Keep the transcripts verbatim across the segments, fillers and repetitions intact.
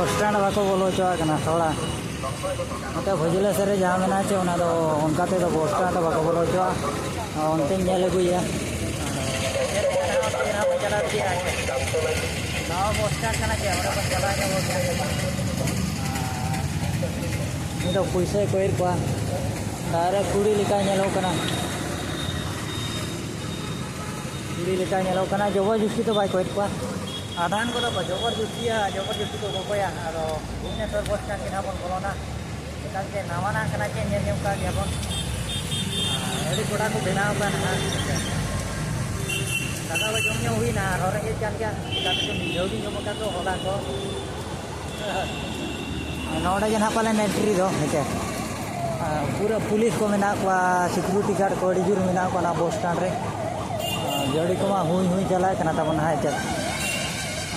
Bose stand ᱵᱟᱠᱚ ᱵᱚᱞᱚ ᱦᱚᱪᱚᱣᱟᱜ ᱠᱟᱱᱟ ᱛᱷᱚᱲᱟ᱾ ᱱᱚᱛᱮ ᱵᱷᱟᱹᱡᱽᱞᱟᱹ ᱥᱮᱫ ᱨᱮ ᱡᱟᱦᱟᱸ ᱢᱮᱱᱟᱜᱼᱟ ᱪᱮ, ᱚᱱᱟ ᱫᱚ ᱚᱱᱠᱟ ᱛᱮᱫᱚ ᱵᱚᱥ ᱥᱴᱮᱱᱰ ᱫᱚ ᱵᱟᱠᱚ ᱵᱚᱞᱚ ᱦᱚᱪᱚᱣᱟᱜᱼᱟ᱾ ᱚᱱᱛᱮᱧ ᱧᱮᱞ ᱟᱹᱜᱩᱭᱮᱭᱟ᱾ ᱱᱟᱣᱟ ᱵᱚᱥ ᱥᱴᱮᱱᱰ ᱠᱟᱱᱟ ᱪᱮ, ᱚᱸᱰᱮ ᱵᱚᱱ ᱪᱟᱞᱟᱣ ᱧᱚᱜ ᱠᱟᱱᱟ᱾ ᱩᱱᱤ ᱫᱚ ᱯᱩᱭᱥᱟᱹᱭ ᱠᱚᱭᱮᱫ ᱠᱚᱣᱟ᱾ ᱰᱟᱭᱨᱮᱠᱴ ᱠᱩᱲᱤ ᱞᱮᱠᱟᱭ ᱧᱮᱞᱚᱜ ᱠᱟᱱᱟ᱾ ᱠᱩᱲᱤ ᱞᱮᱠᱟᱭ ᱧᱮᱞᱚᱜ ᱠᱟᱱᱟ, ᱡᱚᱵᱚᱨ ᱡᱚᱥᱛᱤ ᱫᱚ ᱵᱟᱭ ᱠᱚᱭᱮᱫ ᱠᱚᱣᱟ᱾ ᱟᱫᱷᱟᱱ ᱠᱚᱫᱚ ᱠᱚ ᱡᱚᱵᱚᱨ ᱡᱚᱥᱛᱤᱭᱟ, ᱡᱚᱵᱚᱨ ᱡᱚᱥᱛᱤ ᱠᱚ ᱜᱚᱜᱚᱭᱟ᱾ ᱟᱫᱚ ᱵᱷᱩᱵᱽᱱᱮᱥᱚᱨ ᱵᱚᱥ ᱥᱴᱮᱱᱰ ᱜᱮ ᱱᱟᱦᱟᱜ ᱵᱚᱱ ᱵᱚᱞᱚᱱᱟ᱾ ᱮᱠᱟᱞ ᱜᱮ ᱱᱟᱣᱟᱱᱟᱜ ᱠᱟᱱᱟ ᱪᱮ, ᱧᱮᱞ ᱧᱚᱜ ᱠᱟᱜ ᱜᱮᱭᱟ ᱵᱚᱱ᱾ ᱟᱨ ᱟᱹᱰᱤ ᱠᱚᱰᱟ ᱠᱚ ᱵᱮᱱᱟᱣ ᱠᱟᱜᱼᱟ ᱱᱟᱦᱟᱜ᱾ ᱫᱟᱠᱟ ᱠᱚ ᱡᱚᱢ ᱧᱚᱜ ᱦᱩᱭᱱᱟ, ᱟᱨᱦᱚᱸ ᱨᱮᱸᱜᱮᱡ ᱠᱟᱱ ᱜᱮᱭᱟ᱾ ᱪᱮᱠᱟ ᱛᱮᱪᱚ ᱢᱤᱫ ᱫᱷᱟᱣ ᱜᱤᱧ ᱡᱚᱢ ᱟᱠᱟᱫ ᱫᱚ ᱦᱚᱞᱟ ᱠᱚ᱾ ᱱᱚᱰᱮ ᱜᱮ ᱱᱟᱦᱟᱜ ᱯᱟᱞᱮᱱ ᱮᱱᱴᱨᱤ ᱫᱚ, ᱦᱮᱸᱥᱮ? ᱟᱨ ᱯᱩᱨᱟᱹ ᱯᱩᱞᱤᱥ ᱠᱚ ᱢᱮᱱᱟᱜ ᱠᱚᱣᱟ, ᱥᱤᱠᱩᱨᱤᱴᱤ ᱜᱟᱨᱰ ᱠᱚ ᱟᱹᱰᱤ ᱡᱳᱨ ᱢᱮᱱᱟᱜ ᱠᱚᱣᱟ ᱚᱱᱟ ᱵᱚᱥ ᱥᱴᱮᱱᱰ ᱨᱮ᱾ ᱟᱨ ᱜᱟᱹᱰᱤ ᱠᱚᱢᱟ ᱦᱩᱭ ᱦᱩᱭ ᱪᱟᱞᱟᱜ ᱠᱟᱱᱟ ᱛᱟᱵᱚᱱ ᱱᱟᱦᱟᱜ, ᱪᱮᱫ?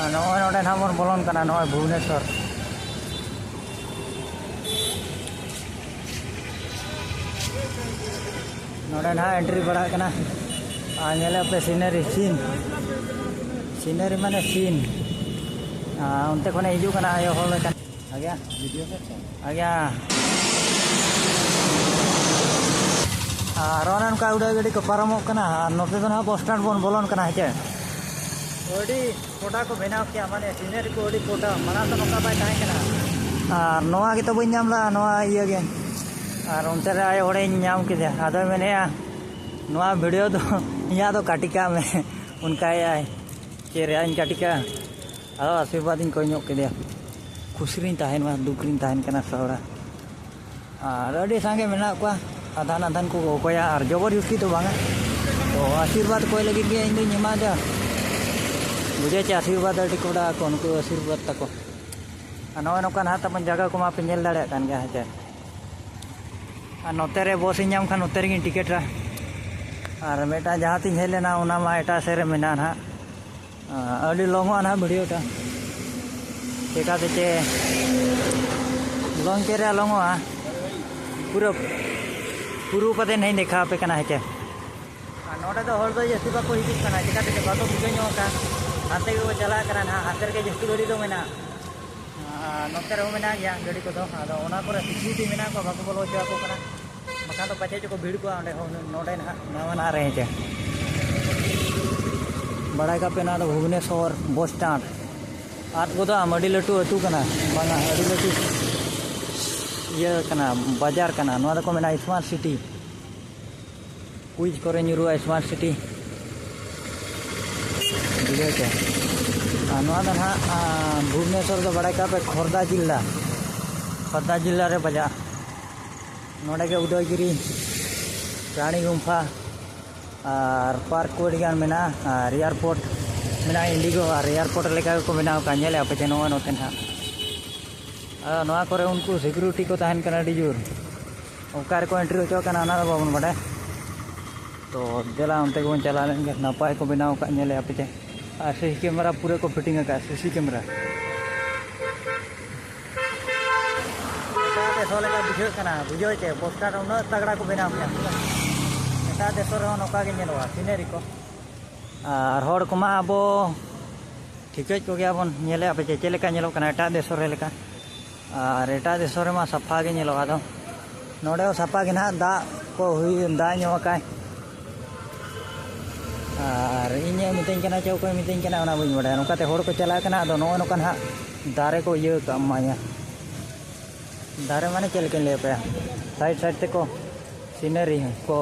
ᱟᱨ ᱱᱚᱜᱼᱚᱭ ᱱᱚᱰᱮ ᱱᱟᱦᱟᱜ ᱵᱚᱱ ᱵᱚᱞᱚᱱ ᱠᱟᱱᱟ, ᱱᱚᱜᱼᱚᱭ ᱵᱷᱩᱵᱽᱱᱮᱥᱚᱨ᱾ ᱱᱚᱰᱮ ᱱᱟᱦᱟᱜ ᱮᱱᱴᱨᱤ ᱵᱟᱲᱟᱜ ᱠᱟᱱᱟ᱾ ᱟᱨ ᱧᱮᱞᱮᱫ ᱯᱮ ᱥᱤᱱᱟᱨᱤ ᱥᱤᱱ, ᱥᱤᱱᱟᱨᱤ ᱢᱟᱱᱮ ᱥᱤᱱ᱾ ᱟᱨ ᱚᱱᱛᱮ ᱠᱷᱚᱱᱮ ᱦᱤᱡᱩᱜ ᱠᱟᱱᱟ ᱟᱭᱳ ᱦᱚᱲ ᱞᱮᱠᱟ᱾ ᱟᱜᱮ, ᱵᱷᱤᱰᱤᱭᱳ ᱠᱚ ᱪᱟᱞᱟᱜ᱾ ᱟᱜᱮ᱾ ᱟᱨ ᱚᱱᱮ ᱚᱱᱠᱟ ᱩᱰᱟᱹᱜ ᱜᱟᱹᱰᱤ ᱠᱚ ᱯᱟᱨᱚᱢᱚᱜ ᱠᱟᱱᱟ᱾ ᱟᱨ ᱱᱚᱛᱮ ᱫᱚ ᱱᱟᱦᱟᱜ ᱵᱚᱥ ᱥᱴᱮᱱᱰ ᱵᱚᱱ ᱵᱚᱞᱚᱱ ᱠᱟᱱᱟ, ᱦᱮᱸ ᱪᱮ? ᱟᱹᱰᱤ ᱠᱚᱰᱟ ᱠᱚ ᱵᱮᱱᱟᱣ ᱠᱮᱜᱼᱟ, ᱢᱟᱱᱮ ᱥᱤᱱᱟᱨᱤ ᱠᱚ ᱟᱹᱰᱤ ᱠᱚᱰᱟ, ᱢᱟᱲᱟᱝ ᱫᱚ ᱱᱚᱝᱠᱟ ᱵᱟᱭ ᱛᱟᱦᱮᱸ ᱠᱟᱱᱟ᱾ ᱟᱨ ᱱᱚᱣᱟ ᱜᱮᱛᱚ ᱵᱟᱹᱧ ᱧᱟᱢ ᱞᱮᱫᱟ, ᱱᱚᱣᱟ ᱤᱭᱟᱹ ᱜᱮ᱾ ᱟᱨ ᱚᱱᱛᱮ ᱨᱮ ᱟᱭᱳ ᱦᱚᱲᱮᱧ ᱧᱟᱢ ᱠᱮᱫᱮᱭᱟ, ᱟᱫᱚᱭ ᱢᱮᱱᱮᱫᱼᱟ, "ᱱᱚᱣᱟ ᱵᱷᱤᱰᱤᱭᱳ ᱫᱚ ᱤᱧᱟᱹᱜ ᱫᱚ ᱠᱟᱹᱴᱤ ᱠᱟᱜ ᱢᱮ", ᱚᱱᱠᱟᱭᱮᱫᱼᱟᱭ᱾ ᱪᱮᱫ ᱨᱮᱭᱟᱜ ᱤᱧ ᱠᱟᱹᱴᱤ ᱠᱟᱜᱼᱟ? ᱟᱫᱚ ᱟᱥᱤᱨᱵᱟᱫᱽ ᱤᱧ ᱠᱚᱭ ᱧᱚᱜ ᱠᱮᱫᱮᱭᱟ᱾ ᱠᱷᱩᱥᱤ ᱨᱤᱧ ᱛᱟᱦᱮᱱ ᱢᱟ, ᱫᱩᱠ ᱨᱤᱧ ᱛᱟᱦᱮᱱ ᱠᱟᱱᱟ ᱛᱷᱚᱲᱟ᱾ ᱟᱨ ᱟᱹᱰᱤ ᱥᱟᱸᱜᱮ ᱢᱮᱱᱟᱜ ᱠᱚᱣᱟ, ᱟᱫᱷᱟᱱ ᱟᱫᱷᱟᱱ ᱠᱚ ᱚᱠᱚᱭᱟ, ᱟᱨ ᱡᱚᱵᱚᱨ ᱡᱚᱥᱛᱤ ᱫᱚ ᱵᱟᱝᱟ᱾ ᱛᱚ ᱟᱥᱤᱨᱵᱟᱫᱽ ᱠᱚᱭ ᱞᱟᱹᱜᱤᱫ ᱜᱮ ᱤᱧ ᱫᱩᱧ ᱮᱢᱟ ᱫᱮᱭᱟ᱾ ᱵᱩᱡᱷᱟᱹᱣ ᱪᱮ, ᱟᱥᱤᱨᱵᱟᱫᱽ ᱟᱹᱰᱤ ᱠᱚᱰᱟ ᱟᱠᱚ, ᱱᱩᱠᱩ ᱟᱥᱤᱨᱵᱟᱫᱽ ᱛᱟᱠᱚ᱾ ᱟᱨ ᱱᱚᱜᱼᱚᱭ ᱱᱚᱝᱠᱟ ᱱᱟᱦᱟᱜ ᱛᱟᱵᱚᱱ ᱡᱟᱭᱜᱟ ᱠᱚᱢᱟ ᱯᱮ ᱧᱮᱞ ᱫᱟᱲᱮᱭᱟᱜ ᱠᱟᱱ ᱜᱮᱭᱟ, ᱦᱮᱸ ᱪᱮ? ᱟᱨ ᱱᱚᱛᱮ ᱨᱮ ᱵᱚᱥ ᱤᱧ ᱧᱟᱢ ᱠᱷᱟᱱ ᱱᱚᱛᱮ ᱨᱮᱜᱤᱧ ᱴᱤᱠᱤᱴᱟ᱾ ᱟᱨ ᱢᱤᱫᱴᱟᱝ ᱡᱟᱦᱟᱸ ᱛᱤᱧ ᱦᱮᱡ ᱞᱮᱱᱟ, ᱚᱱᱟ ᱢᱟ ᱮᱴᱟᱜ ᱥᱮᱫ ᱨᱮ ᱢᱮᱱᱟᱜᱼᱟ ᱱᱟᱦᱟᱜ᱾ ᱟᱹᱰᱤ ᱞᱚᱝᱚᱜᱼᱟ ᱱᱟᱦᱟᱜ ᱵᱷᱤᱰᱤᱭᱳ ᱴᱟ᱾ ᱪᱮᱠᱟ ᱛᱮ ᱪᱮ ᱞᱚᱝ ᱪᱮ ᱨᱮᱭᱟᱜ ᱞᱚᱝᱚᱜᱼᱟ᱾ ᱯᱩᱨᱟᱹ ᱯᱩᱨᱩ ᱠᱟᱛᱮ ᱱᱟᱦᱟᱜ ᱤᱧ ᱫᱮᱠᱷᱟᱣ ᱟᱯᱮ ᱠᱟᱱᱟ, ᱦᱮᱸ ᱪᱮ? ᱟᱨ ᱱᱚᱰᱮ ᱫᱚ ᱦᱚᱲ ᱫᱚ ᱡᱟᱹᱥᱛᱤ ᱵᱟᱠᱚ ᱦᱤᱡᱩᱜ ᱠᱟᱱᱟ, ᱪᱮᱠᱟ ᱛᱮ ᱵᱟᱠᱚ ᱵᱩᱡᱷᱟᱹᱣ ᱧᱚᱜ ᱟᱠᱟᱫ᱾ ᱦᱟᱱᱛᱮ ᱜᱮᱠᱚ ᱪᱟᱞᱟᱜ ᱠᱟᱱᱟ ᱱᱟᱦᱟᱜ, ᱦᱟᱱᱛᱮ ᱨᱮᱜᱮ ᱡᱟᱹᱥᱛᱤ ᱜᱟᱹᱰᱤ ᱫᱚ ᱢᱮᱱᱟᱜᱼᱟ᱾ ᱟᱨ ᱱᱚᱛᱮ ᱨᱮᱦᱚᱸ ᱢᱮᱱᱟᱜ ᱜᱮᱭᱟ ᱜᱟᱹᱰᱤ ᱠᱚᱫᱚ, ᱟᱫᱚ ᱚᱱᱟ ᱠᱚᱨᱮ ᱥᱤᱠᱩᱨᱤᱴᱤ ᱢᱮᱱᱟᱜ ᱠᱚᱣᱟ, ᱵᱟᱠᱚ ᱵᱚᱞᱚ ᱦᱚᱪᱚ ᱟᱠᱚ ᱠᱟᱱᱟ, ᱵᱟᱠᱷᱟᱱ ᱫᱚ ᱯᱟᱪᱮᱫ ᱪᱚᱠᱚ ᱵᱷᱤᱲ ᱠᱚᱜᱼᱟ ᱚᱸᱰᱮ ᱦᱚᱸ, ᱱᱚᱰᱮ ᱱᱟᱦᱟᱜ ᱱᱟᱣᱟ ᱱᱟᱦᱟᱜ ᱨᱮ ᱦᱮᱸᱪᱮ᱾ ᱵᱟᱲᱟᱭ ᱠᱟᱜ ᱯᱮ, ᱱᱚᱣᱟ ᱫᱚ ᱵᱷᱩᱵᱽᱱᱮᱥᱚᱨ ᱵᱚᱥ ᱥᱴᱮᱱᱰ ᱟᱫ ᱜᱚᱫᱚᱜᱼᱟᱢ, ᱟᱹᱰᱤ ᱞᱟᱹᱴᱩ ᱟᱹᱛᱩ ᱠᱟᱱᱟ, ᱵᱟᱝᱟ, ᱟᱹᱰᱤ ᱞᱟᱹᱴᱩ ᱤᱭᱟᱹ ᱠᱟᱱᱟ, ᱵᱟᱡᱟᱨ ᱠᱟᱱᱟ᱾ ᱱᱚᱣᱟ ᱫᱚᱠᱚ ᱢᱮᱱᱟ ᱥᱢᱟᱨᱴ ᱥᱤᱴᱤ᱾ ᱠᱩᱭᱤᱡᱽ ᱠᱚᱨᱮ ᱧᱩᱨᱩᱜᱼᱟ ᱥᱢᱟᱨᱴ ᱥᱤᱴᱤ, ᱵᱩᱡᱷᱟᱹᱣ ᱪᱮ? ᱟᱨ ᱱᱚᱣᱟ ᱫᱚ ᱱᱟᱦᱟᱜ, ᱟᱸ, ᱵᱷᱩᱵᱽᱱᱮᱥᱚᱨ ᱫᱚ ᱵᱟᱲᱟᱭ ᱠᱟᱜ ᱯᱮ, ᱠᱷᱚᱨᱫᱟ ᱡᱤᱞᱟ, ᱠᱷᱚᱨᱫᱟ ᱡᱤᱞᱟ ᱨᱮ ᱵᱟᱡᱟᱜᱼᱟ᱾ ᱱᱚᱰᱮ ᱜᱮ ᱩᱫᱚᱭᱜᱤᱨᱤ, ᱨᱟᱱᱤ ᱜᱩᱢᱯᱷᱟ ᱟᱨ ᱯᱟᱨᱠ ᱠᱚ ᱟᱹᱰᱤ ᱜᱟᱱ ᱢᱮᱱᱟᱜᱼᱟ᱾ ᱟᱨ ᱮᱭᱟᱨᱯᱳᱨᱴ ᱢᱮᱱᱟᱜᱼᱟ, ᱤᱱᱰᱤᱜᱳ, ᱟᱨ ᱮᱭᱟᱨᱯᱳᱨᱴ ᱞᱮᱠᱟ ᱜᱮᱠᱚ ᱵᱮᱱᱟᱣ ᱠᱟᱜᱼᱟ᱾ ᱧᱮᱞᱮᱫᱼᱟ ᱯᱮ ᱪᱮ ᱱᱚᱜᱼᱚᱭ ᱱᱚᱛᱮ ᱱᱟᱦᱟᱜ᱾ ᱟᱫᱚ ᱱᱚᱣᱟ ᱠᱚᱨᱮ ᱩᱱᱠᱩ ᱥᱤᱠᱩᱨᱤᱴᱤ ᱠᱚ ᱛᱟᱦᱮᱱ ᱠᱟᱱᱟ ᱟᱹᱰᱤ ᱡᱳᱨ᱾ ᱚᱠᱟ ᱨᱮᱠᱚ ᱮᱱᱴᱨᱤ ᱦᱚᱪᱚᱣᱟᱜ ᱠᱟᱱᱟ, ᱚᱱᱟ ᱫᱚ ᱵᱟᱵᱚᱱ ᱵᱟᱰᱟᱭᱟ᱾ ᱛᱚ ᱫᱮᱞᱟ, ᱚᱱᱛᱮ ᱜᱮᱵᱚᱱ ᱪᱟᱞᱟᱣ ᱞᱮᱱ ᱜᱮ᱾ ᱱᱟᱯᱟᱭ ᱠᱚ ᱵᱮᱱᱟᱣ ᱟᱠᱟᱫ, ᱧᱮᱞᱮᱫᱼᱟ ᱯᱮ ᱪᱮ? ᱟᱨ ᱥᱤᱥᱤ ᱠᱮᱢᱮᱨᱟ ᱯᱩᱨᱟᱹ ᱠᱚ ᱯᱷᱤᱴᱤᱝ ᱟᱠᱟᱫ, ᱥᱤᱥᱤ ᱠᱮᱢᱮᱨᱟ᱾ ᱮᱴᱟᱜ ᱫᱮᱥ ᱞᱮᱠᱟ ᱵᱩᱡᱷᱟᱹᱜ ᱠᱟᱱᱟ, ᱵᱩᱡᱷᱟᱹᱣ ᱪᱮ? ᱯᱳᱥᱴᱟᱨ ᱩᱱᱟᱹᱜ ᱛᱟᱜᱲᱟ ᱠᱚ ᱵᱮᱱᱟᱣ ᱠᱮᱫᱟ᱾ ᱮᱴᱟᱜ ᱫᱮᱥ ᱨᱮᱦᱚᱸ ᱱᱚᱝᱠᱟ ᱜᱮ ᱧᱮᱞᱚᱜᱼᱟ, ᱥᱤᱱᱟᱨᱤ ᱠᱚ᱾ ᱟᱨ ᱦᱚᱲ ᱠᱚᱢᱟ ᱟᱵᱚ ᱴᱷᱤᱠᱟᱹᱭᱮᱫ ᱠᱚᱜᱮᱭᱟ ᱵᱚᱱ, ᱧᱮᱞᱮᱫᱼᱟ ᱯᱮ ᱪᱮ ᱪᱮᱫ ᱞᱮᱠᱟ ᱧᱮᱞᱚᱜ ᱠᱟᱱᱟ ᱮᱴᱟᱜ ᱫᱮᱥ ᱨᱮ ᱞᱮᱠᱟ? ᱟᱨ ᱮᱴᱟᱜ ᱫᱤᱥᱚᱢ ᱨᱮᱢᱟ ᱥᱟᱯᱷᱟ ᱜᱮ ᱧᱮᱞᱚᱜᱼᱟ᱾ ᱟᱫᱚ ᱱᱚᱰᱮ ᱦᱚᱸ ᱥᱟᱯᱷᱟ ᱜᱮ ᱱᱟᱦᱟᱜ, ᱫᱟᱜ ᱠᱚ ᱦᱩᱭ, ᱫᱟᱜ ᱧᱚᱜ ᱟᱠᱟᱫ᱾ ᱟᱨ ᱤᱧᱮ ᱢᱤᱛᱟᱹᱧ ᱠᱟᱱᱟ ᱪᱮ ᱚᱠᱚᱭ ᱢᱤᱛᱟᱹᱧ ᱠᱟᱱᱟ, ᱚᱱᱟ ᱵᱟᱹᱧ ᱵᱟᱰᱟᱭᱟ᱾ ᱱᱚᱝᱠᱟᱛᱮ ᱦᱚᱲ ᱠᱚ ᱪᱟᱞᱟᱜ ᱠᱟᱱᱟ, ᱟᱫᱚ ᱱᱚᱜᱼᱚᱭ ᱱᱚᱝᱠᱟ ᱱᱟᱦᱟᱜ ᱫᱟᱨᱮ ᱠᱚ ᱤᱭᱟᱹ ᱠᱟᱜ ᱢᱟᱭᱟ᱾ ᱫᱟᱨᱮ ᱢᱟᱱᱮ ᱪᱮᱫ ᱞᱮᱠᱟᱧ ᱞᱟᱹᱭ ᱟᱯᱮᱭᱟ, ᱥᱟᱭᱤᱰ ᱥᱟᱭᱤᱰ ᱛᱮᱠᱚ ᱥᱤᱱᱟᱨᱤ ᱠᱚ,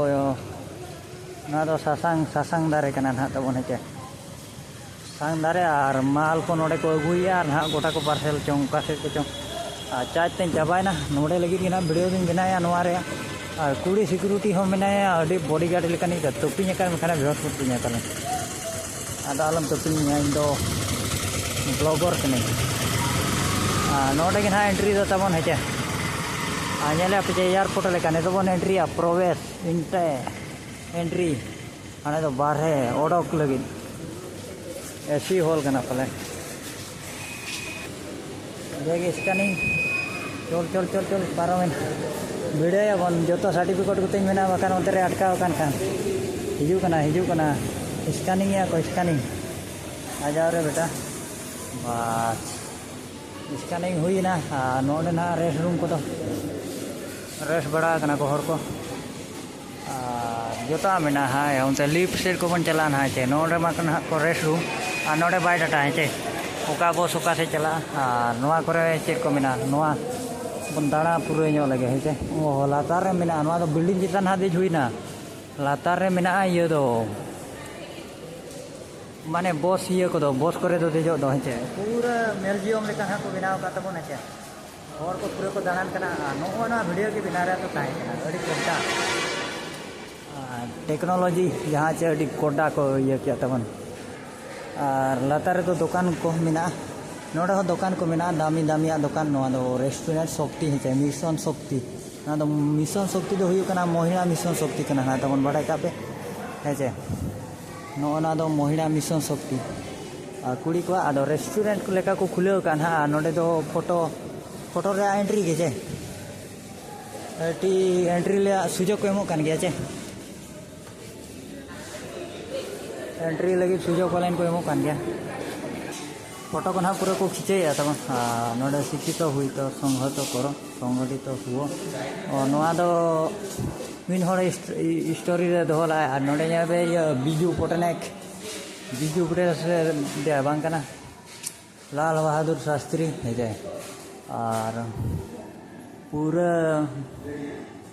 ᱱᱚᱣᱟ ᱫᱚ ᱥᱟᱥᱟᱝ, ᱥᱟᱥᱟᱝ ᱫᱟᱨᱮ ᱠᱟᱱᱟ ᱱᱟᱦᱟᱜ ᱛᱟᱵᱚᱱ, ᱦᱮᱸ ᱪᱮ? ᱥᱟᱝ ᱫᱟᱨᱮ ᱟᱨ ᱢᱟᱞ ᱠᱚ ᱱᱚᱰᱮ ᱠᱚ ᱟᱹᱜᱩᱭᱮᱫᱼᱟ ᱟᱨ ᱱᱟᱦᱟᱜ ᱜᱚᱴᱟ ᱠᱚ ᱯᱟᱨᱥᱮᱞ ᱪᱚᱝ, ᱚᱠᱟ ᱥᱮᱫ ᱠᱚᱪᱚᱝ᱾ ᱟᱨ ᱪᱟᱨᱡᱽ ᱛᱮᱧ ᱪᱟᱵᱟᱭᱮᱱᱟ, ᱱᱚᱰᱮ ᱞᱟᱹᱜᱤᱫ ᱜᱮ ᱱᱟᱦᱟᱜ ᱵᱷᱤᱰᱤᱭᱳ ᱫᱚᱧ ᱵᱮᱱᱟᱣᱮᱫᱼᱟ ᱱᱚᱣᱟ ᱨᱮᱭᱟᱜ᱾ ᱟᱨ ᱠᱩᱲᱤ ᱥᱤᱠᱩᱨᱤᱴᱤ ᱦᱚᱸ ᱢᱮᱱᱟᱭᱟ, ᱟᱹᱰᱤ ᱵᱚᱰᱤ ᱜᱟᱨᱰ ᱞᱮᱠᱟᱱᱤᱡ, ᱛᱚᱯᱤᱧ ᱟᱠᱟᱫ ᱢᱮᱠᱷᱟᱱ ᱵᱮᱦᱚᱥ ᱜᱚᱫ ᱠᱟᱹᱧᱟ ᱛᱟᱞᱮ᱾ ᱟᱫᱚ ᱟᱞᱚᱢ ᱛᱚᱯᱤᱧᱟ, ᱤᱧ ᱫᱚ ᱵᱞᱚᱜᱚᱨ ᱠᱟᱹᱱᱟᱹᱧ᱾ ᱟᱨ ᱱᱚᱰᱮ ᱜᱮ ᱱᱟᱦᱟᱜ ᱮᱱᱴᱨᱤ ᱫᱚ ᱛᱟᱵᱚᱱ, ᱦᱮᱸᱪᱮ? ᱟᱨ ᱧᱮᱞᱮᱫ ᱯᱮ ᱪᱮ ᱮᱭᱟᱨᱯᱳᱨᱴ ᱞᱮᱠᱟ, ᱱᱤᱛᱚᱜ ᱵᱚᱱ ᱮᱱᱴᱨᱤᱭᱟ, ᱯᱨᱚᱵᱮᱥ, ᱮᱱᱴᱨᱤ, ᱮᱱᱴᱨᱤ᱾ ᱦᱟᱱᱮ ᱫᱚ ᱵᱟᱨᱦᱮ ᱚᱰᱚᱠ ᱞᱟᱹᱜᱤᱫ᱾ ᱮᱥᱤ ᱦᱚᱞ ᱠᱟᱱᱟ ᱯᱟᱞᱮ᱾ Bag scanning. ᱪᱚᱞ, ᱪᱚᱞ, ᱪᱚᱞ, ᱪᱚᱞ, ᱯᱟᱨᱚᱢᱮᱱ᱾ ᱵᱷᱤᱲᱟᱹᱭᱟᱵᱚᱱ, ᱡᱚᱛᱚ ᱥᱟᱨᱴᱤᱯᱷᱤᱠᱮᱴ ᱠᱚᱛᱮᱧ ᱢᱮᱱᱟ, ᱵᱟᱠᱷᱟᱱ ᱚᱱᱛᱮ ᱨᱮ ᱟᱴᱠᱟᱣ ᱟᱠᱟᱱ ᱠᱷᱟᱱ᱾ ᱦᱤᱡᱩᱜ ᱠᱟᱱᱟ, ᱦᱤᱡᱩᱜ ᱠᱟᱱᱟ᱾ ᱥᱠᱮᱱᱤᱝ ᱮᱫᱼᱟ ᱠᱚ, ᱥᱠᱮᱱᱤᱝ᱾ ᱟᱡᱟᱣ ᱨᱮ ᱵᱮᱴᱟ᱾ ᱵᱟᱥ᱾ ᱥᱠᱮᱱᱤᱝ ᱦᱩᱭᱮᱱᱟ᱾ ᱟᱨ ᱱᱚᱰᱮ ᱱᱟᱦᱟᱜ ᱨᱮᱥᱴ ᱨᱩᱢ ᱠᱚᱫᱚ ᱨᱮᱥᱴ ᱵᱟᱲᱟ ᱟᱠᱟᱱᱟ ᱠᱚ ᱦᱚᱲ ᱠᱚ᱾ ᱟᱨ ᱡᱚᱛᱚ ᱢᱮᱱᱟᱜᱼᱟ ᱦᱟᱸᱜ, ᱚᱱᱛᱮ ᱞᱤᱯᱷᱴ ᱥᱮᱫ ᱠᱚᱵᱚᱱ ᱪᱟᱞᱟᱜᱼᱟ ᱱᱟᱦᱟᱜ ᱪᱮ᱾ ᱱᱚᱰᱮ ᱢᱟ ᱱᱟᱦᱟᱜ ᱠᱚ ᱨᱮᱥᱴ ᱨᱩᱢ, ᱟᱨ ᱱᱚᱰᱮ ᱵᱟᱭ ᱰᱟᱴᱟ ᱦᱮᱸ ᱪᱮ, ᱚᱠᱟ ᱵᱚᱥ ᱚᱠᱟ ᱥᱮᱫ ᱪᱟᱞᱟᱜᱼᱟ᱾ ᱟᱨ ᱱᱚᱣᱟ ᱠᱚᱨᱮ ᱪᱮᱫ ᱠᱚ ᱢᱮᱱᱟᱜᱼᱟ, ᱱᱚᱣᱟ ᱵᱚᱱ ᱫᱟᱬᱟ ᱯᱩᱨᱟᱹ ᱧᱚᱜ ᱞᱮᱜᱮ ᱦᱮᱸ ᱪᱮ᱾ ᱚ, ᱞᱟᱛᱟᱨ ᱨᱮ ᱢᱮᱱᱟᱜᱼᱟ, ᱱᱚᱣᱟ ᱫᱚ ᱵᱤᱞᱰᱤᱝ ᱪᱮᱛᱟᱱ ᱦᱟᱸᱜ ᱫᱮᱡ ᱦᱩᱭᱱᱟ᱾ ᱞᱟᱛᱟᱨ ᱨᱮ ᱢᱮᱱᱟᱜᱼᱟ ᱤᱭᱟᱹ ᱫᱚ, ᱢᱟᱱᱮ ᱵᱚᱥ ᱤᱭᱟᱹ ᱠᱚᱫᱚ, ᱵᱚᱥ ᱠᱚᱨᱮ ᱫᱚ ᱫᱮᱡᱚᱜ ᱫᱚ ᱦᱮᱸ ᱪᱮ, ᱯᱩᱨᱟᱹ ᱢᱤᱭᱩᱡᱤᱭᱟᱢ ᱞᱮᱠᱟ ᱦᱟᱸᱜ ᱠᱚ ᱵᱮᱱᱟᱣ ᱟᱠᱟᱫ ᱛᱟᱵᱚᱱᱟ ᱦᱮᱸ ᱪᱮ᱾ ᱦᱚᱲ ᱠᱚ ᱯᱩᱨᱟᱹ ᱠᱚ ᱫᱟᱬᱟᱱ ᱠᱟᱱᱟ᱾ ᱟᱨ ᱱᱚᱜᱼᱚ ᱱᱚᱣᱟ ᱵᱷᱤᱰᱤᱭᱳ ᱜᱮ ᱵᱮᱱᱟᱣ ᱨᱮᱭᱟᱜ ᱫᱚ ᱛᱟᱦᱮᱸ ᱠᱟᱱᱟ, ᱟᱹᱰᱤ ᱠᱚᱰᱟ᱾ ᱟᱨ ᱴᱮᱠᱱᱳᱞᱚᱡᱤ ᱡᱟᱦᱟᱸ ᱪᱮ ᱟᱹᱰᱤ ᱠᱚᱰᱟ ᱠᱚ ᱤᱭᱟᱹ ᱠᱮᱫ ᱛᱟᱵᱚᱱ᱾ ᱟᱨ ᱞᱟᱛᱟᱨ ᱨᱮᱫᱚ ᱫᱚᱠᱟᱱ ᱠᱚ ᱢᱮᱱᱟᱜᱼᱟ, ᱱᱚᱰᱮ ᱦᱚᱸ ᱫᱚᱠᱟᱱ ᱠᱚ ᱢᱮᱱᱟᱜᱼᱟ, ᱫᱟᱢᱤ ᱫᱟᱢᱤᱭᱟᱜ ᱫᱚᱠᱟᱱ᱾ ᱱᱚᱣᱟ ᱫᱚ ᱨᱮᱥᱴᱩᱨᱮᱱᱴ ᱥᱚᱠᱛᱤ ᱦᱮᱸ ᱪᱮ, ᱢᱤᱥᱚᱱ ᱥᱚᱠᱛᱤ᱾ ᱱᱚᱣᱟ ᱫᱚ ᱢᱤᱥᱚᱱ ᱥᱚᱠᱛᱤ ᱫᱚ ᱦᱩᱭᱩᱜ ᱠᱟᱱᱟ ᱢᱚᱦᱤᱞᱟ ᱢᱤᱥᱚᱱ ᱥᱚᱠᱛᱤ ᱠᱟᱱᱟ ᱦᱟᱸᱜ, ᱛᱟᱵᱚᱱ ᱵᱟᱲᱟᱭ ᱠᱟᱜ ᱯᱮ ᱦᱮᱸ ᱪᱮ᱾ ᱱᱚᱜᱼᱚ ᱱᱚᱣᱟ ᱫᱚ ᱢᱚᱦᱤᱞᱟ ᱢᱤᱥᱚᱱ ᱥᱚᱠᱛᱤ᱾ ᱟᱨ ᱠᱩᱲᱤ ᱠᱚᱣᱟᱜ ᱟᱫᱚ ᱨᱮᱥᱴᱩᱨᱮᱱᱴ ᱠᱚ ᱞᱮᱠᱟ ᱠᱚ ᱠᱷᱩᱞᱟᱹᱣ ᱟᱠᱟᱫ ᱱᱟᱦᱟᱜ᱾ ᱟᱨ ᱱᱚᱰᱮ ᱫᱚ ᱯᱷᱳᱴᱳ, ᱯᱷᱳᱴᱳ ᱨᱮᱭᱟᱜ ᱮᱱᱴᱨᱤ ᱜᱮ ᱪᱮ, ᱮᱱᱴᱨᱤ, ᱮᱱᱴᱨᱤ ᱨᱮᱭᱟᱜ ᱥᱩᱡᱳᱜᱽ ᱠᱚ ᱮᱢᱚᱜ ᱠᱟᱱ ᱜᱮᱭᱟ ᱪᱮ᱾ ᱮᱱᱴᱨᱤ ᱞᱟᱹᱜᱤᱫ ᱥᱩᱡᱳᱜᱽ ᱯᱟᱞᱮᱱ ᱠᱚ ᱮᱢᱚᱜ ᱠᱟᱱ ᱜᱮᱭᱟ᱾ ᱯᱷᱳᱴᱳ ᱠᱚ ᱱᱟᱦᱟᱜ ᱯᱩᱨᱟᱹ ᱠᱚ ᱠᱷᱤᱪᱟᱹᱭᱮᱫᱼᱟ ᱛᱟᱵᱚᱱ᱾ ᱟᱨ ᱱᱚᱰᱮ ᱥᱤᱠᱠᱷᱤᱛᱚ ᱦᱩᱭᱛᱚ ᱥᱚᱝᱜᱷᱚᱛᱚ ᱠᱚᱨᱚ, ᱥᱚᱝᱜᱷᱚᱴᱤᱛᱚ ᱦᱩᱭᱩᱜ᱾ ᱚ, ᱱᱚᱣᱟ ᱫᱚ ᱢᱤᱫ ᱦᱚᱲ ᱦᱤᱥᱴ-, ᱦᱤᱥᱴᱳᱨᱤ ᱨᱮ ᱫᱚᱦᱚ ᱞᱮᱫᱼᱟᱭ᱾ ᱟᱨ ᱱᱚᱰᱮ ᱧᱮᱞ ᱯᱮ ᱤᱭᱟᱹ ᱵᱤᱡᱩ ᱯᱚᱴᱱᱟᱭᱮᱠ, ᱵᱤᱡᱩ ᱯᱚᱴᱱᱟᱭᱮᱠ ᱥᱮ ᱫᱮ ᱵᱟᱝ ᱠᱟᱱᱟ, ᱞᱟᱞ ᱵᱟᱦᱟᱫᱩᱨ ᱥᱟᱥᱛᱨᱤ ᱦᱮᱸ ᱪᱮ᱾ ᱟᱨ ᱯᱩᱨᱟᱹ